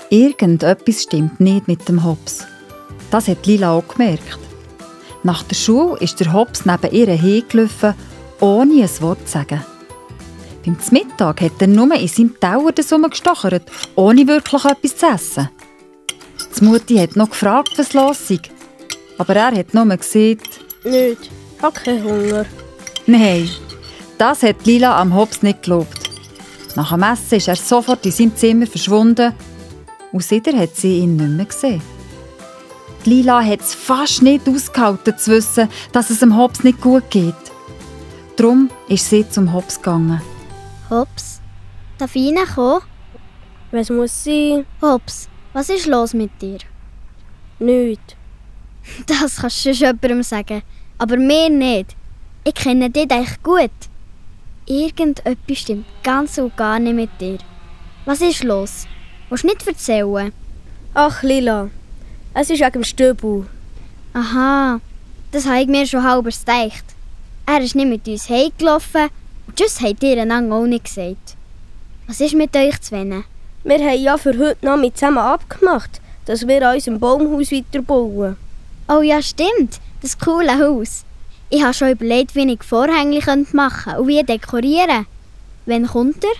Irgendetwas stimmt nicht mit dem Hops. Das hat Lila auch gemerkt. Nach der Schule ist der Hops neben ihr hergelaufen, ohne ein Wort zu sagen. Beim Mittag hat er nur in seinem Teller gestochert, ohne wirklich etwas zu essen. Die Mutti hat noch gefragt, was los sei. Aber er hat nur gesagt, «Nicht, ich habe keinen Hunger.» Nein, das hat Lila am Hops nicht geglaubt. Nach dem Essen ist er sofort in seinem Zimmer verschwunden und seitdem hat sie ihn nicht mehr gesehen. Die Lila hat es fast nicht ausgehalten zu wissen, dass es dem Hops nicht gut geht. Darum ist sie zum Hops gegangen. Hops, darf ich reinkommen? Was muss sein? Hops, was ist los mit dir? Nichts. Das kannst du schon jemandem sagen, aber mir nicht. Ich kenne dich eigentlich gut. Irgendetwas stimmt ganz und gar nicht mit dir. Was ist los? Willst du nicht erzählen? Ach, Lila, es ist wegen dem Stöbel. Aha, das habe ich mir schon halb gedacht. Er ist nicht mit uns heimgelaufen und das habt ihr einander auch nicht gesagt. Was ist mit euch zwei? Wir haben ja für heute Nachmittag zusammen abgemacht, dass wir an unserem Baumhaus weiterbauen. Oh ja, stimmt, das coole Haus. Ich habe schon überlegt, wie ich Vorhänge machen könnte und wie dekorieren. Wann kommt er?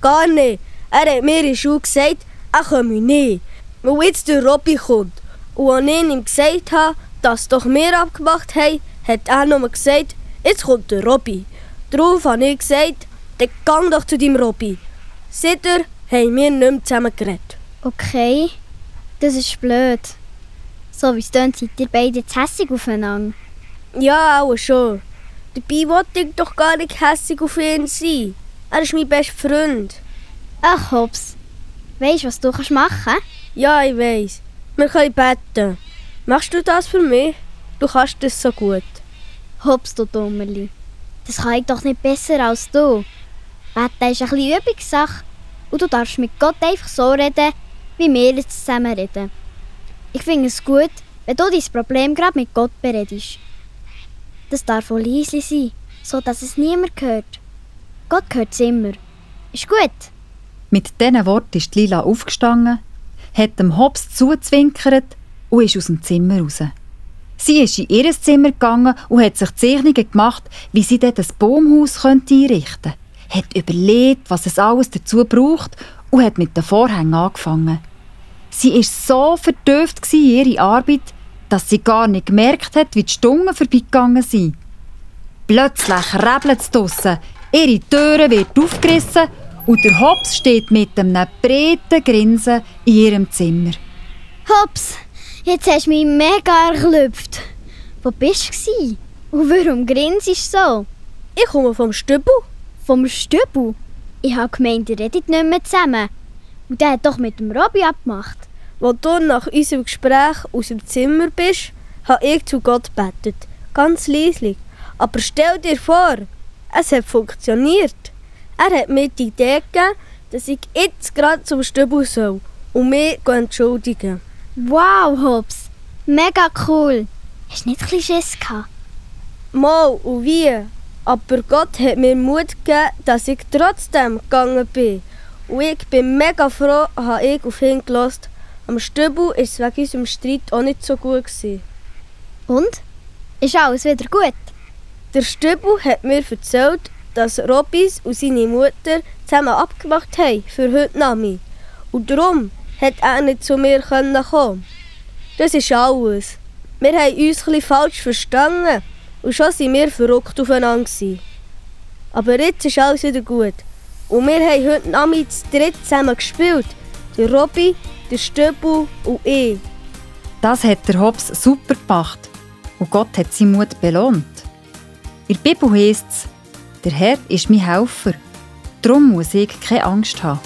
Gar nicht. Er hat mir in der Schule gesagt, er komme nicht, weil jetzt der Robby kommt. Und als ich ihm gesagt habe, dass doch wir abgemacht haben, hat er nur gesagt, jetzt kommt der Robby. Darauf habe ich gesagt, dann geh doch zu deinem Robby. Seitdem haben wir nicht mehr zusammen geredet. Okay, das ist blöd. So wie es tönt, seid ihr beide jetzt hässig aufeinander. Ja, auch schon. Dabei wollte ich doch gar nicht hässig auf ihn sein. Er ist mein bester Freund. Ach, Hops. Weisst du, was du machen kannst? Ja, ich weiss. Wir können beten. Machst du das für mich? Du kannst das so gut. Hops, du Dummerli. Das kann ich doch nicht besser als du. Beten ist ein bisschen Übungssache. Und du darfst mit Gott einfach so reden, wie wir jetzt zusammen reden. Ich finde es gut, wenn du dein Problem gerade mit Gott beredest. Das darf auch leise sein, so dass es niemand hört. Gott hört es immer. Ist gut. Mit diesen Worten ist Lila aufgestanden, hat dem Hops zugezwinkert und ist aus dem Zimmer raus. Sie ist in ihr Zimmer gegangen und hat sich Zeichnungen gemacht, wie sie dort ein Baumhaus einrichten könnte. Hat überlegt, was es alles dazu braucht und hat mit den Vorhängen angefangen. Sie war so vertieft in ihre Arbeit, dass sie gar nicht gemerkt hat, wie die Stunden vorbeigegangen sind. Plötzlich rebelt es draussen, ihre Türe wird aufgerissen und der Hops steht mit einem breiten Grinsen in ihrem Zimmer. Hops, jetzt hast du mich mega erklüpft. Wo bist du? Und warum grinst du so? Ich komme vom Stübel. Vom Stübel? Ich habe gemeint, ihr redet nicht mehr zusammen. Und der hat doch mit dem Robby abgemacht. Als du nach unserem Gespräch aus dem Zimmer bist, habe ich zu Gott gebetet. Ganz leislich. Aber stell dir vor, es hat funktioniert. Er hat mir die Idee gegeben, dass ich jetzt gerade zum Stübel soll und mich entschuldigen. Wow, Hops. Mega cool. Hast du nicht ein bisschen Schiss gehabt? Mal und wie. Aber Gott hat mir Mut gegeben, dass ich trotzdem gegangen bin. Und ich bin mega froh, habe ich auf ihn gehört. Am Stübel war es wegen unserem Streit auch nicht so gut. Und? Ist alles wieder gut? Der Stübel hat mir erzählt, dass Robbys und seine Mutter zusammen abgemacht haben für heute Nachmittag. Und darum hat er nicht zu mir kommen. Das ist alles. Wir haben uns etwas falsch verstanden und schon waren wir verrückt aufeinander. Aber jetzt ist alles wieder gut. Und wir haben heute Nachmittag zu dritt zusammen gespielt. Der Robby, der Stübel und ich. Das hat der Hops super gemacht und Gott hat seinen Mut belohnt. In der Bibel heisst es, der Herr ist mein Helfer, darum muss ich keine Angst haben.